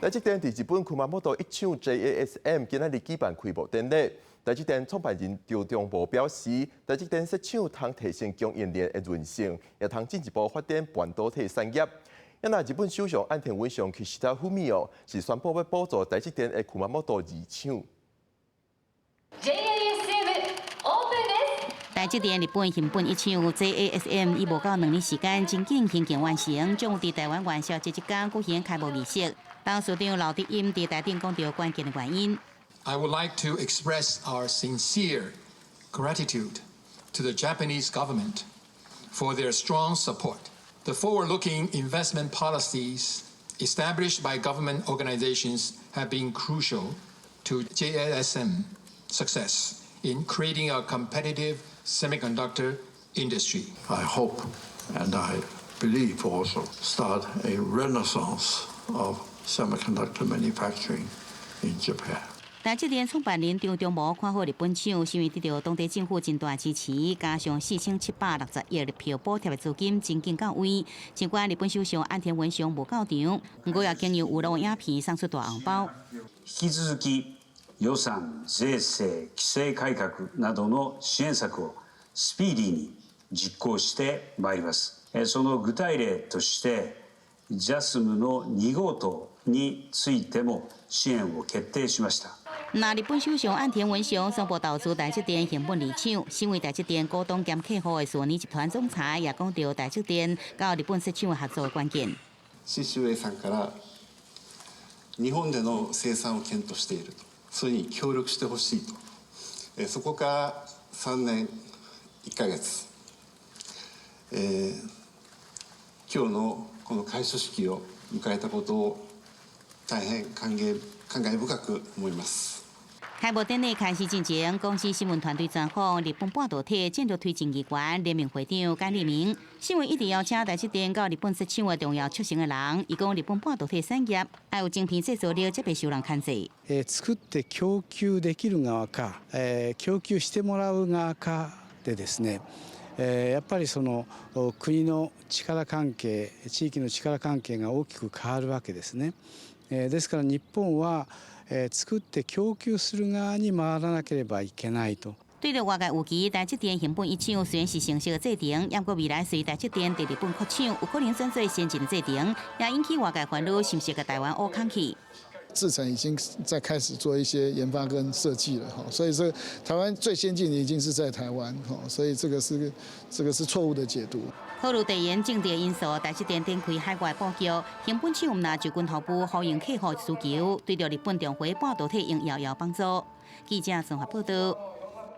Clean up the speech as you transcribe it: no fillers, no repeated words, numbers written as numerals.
台積電佇日本熊本一廠 JASM 今仔日舉辦開幕典禮。台積電創辦人張忠謀表示，台積電設廠通提升供應鏈的韌性，也通進一步發展半導體產業。啊，日本首相岸田文雄岸田文雄是宣布欲補助台積電的熊本二廠。 JASM オープンです。台積電日本熊本一廠 JASM 以無夠2年時間，真緊興建完成，將會佇台灣元宵節這工舉行開幕儀式。董事長劉德音佇台頂講著關鍵的原因。 I would like to express our sincere gratitude to the Japanese government for their strong support. The forward-looking investment policies established by government organizations have been crucial to JASM success in creating a competitive semiconductor industry. I hope and I believe also start a renaissance of semiconductor manufacturing in Japan. 台積電創辦人張忠謀看好日本廠，是因為得著當地政府真大支持，加上4760億日幣補貼的資金真緊到位。儘管日本首相岸田文雄無到場，毋過也經由娛樂影片送出大紅包。引き続き予算、税制、規制改革などの支援策をスピーディーに実行してまいります。その具体例として、ジャスムの2号棟についても支援を決定しました。那日本首相岸田文雄宣布投資台積電熊本二廠，身為台積電股東兼客戶的索尼集團總裁也講著台積電佮日本設廠合作的關鍵。 CCA さんから日本での生産を検討していると、それに協力してほしいと、そこから3年1ヶ月、今日のこの開所式を迎えたことを大変感慨感慨深く思います。開幕典禮開始進前，公視新聞團隊專訪日本半導體戰略推進議員聯名會長簡立明，新聞一直邀請台積電佮日本設廠的重要促成的人，伊講日本半導體產業愛有晶片製造力，才袂受人牽制。作って供給できる側か、供給してもらう側かでですね、やっぱりその国の力関係、地域の力関係が大きく変わるわけですね。ですから日本は作って供給する側に回らなければいけないと。對著外界預期，台積電熊本一廠雖然是成熟的製程，毋過未來隨台積電佇日本擴廠，有可能轉做先進的製程，也引起外界煩惱，是毋是共台灣挖空去？製程已經在開始做一些研發跟設計了，哈，所以這台灣最先進的已經是在台灣，哈，所以這個是錯誤的解讀。考慮地緣政治因素，台積電展開海外布局，熊本廠毋但就近服務呼應客戶需求，對著日本重回半導體應遙遙幫助。記者綜合報道。